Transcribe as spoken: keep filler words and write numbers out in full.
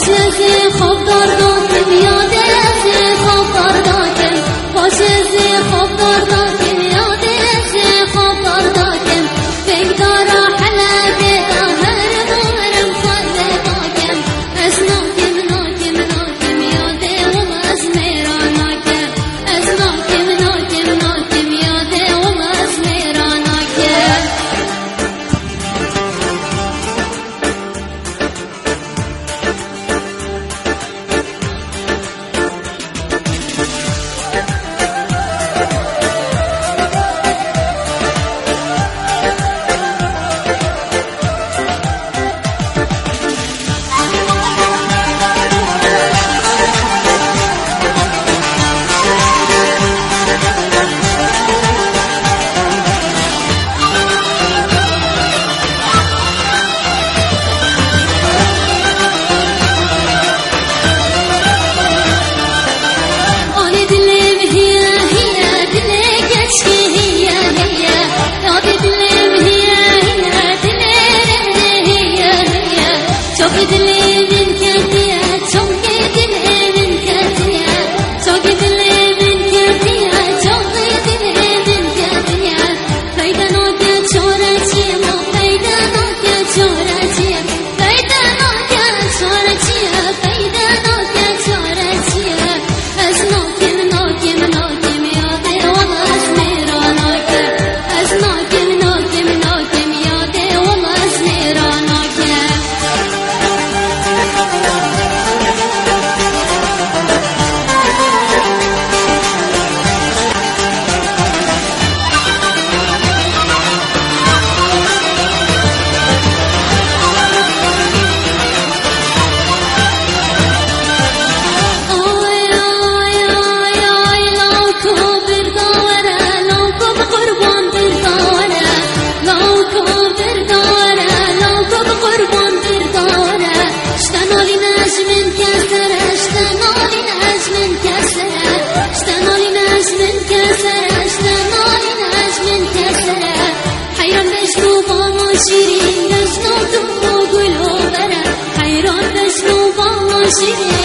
Ez ê xapdar dakim, yadê ez ê xapdar dakim. Baş ez ê xapdar dakim, yadê ez ê xapdar dakim. Veng dara Helebê de herim û herim xwe lê dakim. Ez nakim, nakim, nakim, yadê wela ez mêra nakim. Ez nakim, nakim, nakim, yadê wela ez mêra nakim. Anî dilê min hiye, hiye, dilê keçkî hiye, hiye. Yadê dilê min hiye, hiye, dilê rindê hiye, hiye. Çavkê dilê min ketiye, çavkê dilê min ketiye. Çavkê dilê min ketiye, çavkê dilê min ketiye. Peyda nake çareçiyê ma, peyda nake çareçiyê. Peyda nake çareçiyê, peyda nake çareçiyê. Ez nakim, nakim, nakim, yadê wela ez mêra nakim. Ez nakim, nakim, nakim, yadê wela ez mêra nakim. Ay, ay, ay, ay, lawko birda were, lawko bi qurban birda were, lawko birda were, lawko bi qurban birda were. Ji te nalîne ji min kesere, ji te nalîne ji min kesere, ji te nalîne ji min kesere, ji te nalîne ji min kesere. Heyran bejno bala şîrîn, bejno dû û gul û bere. Heyran bejno bala şîrîn,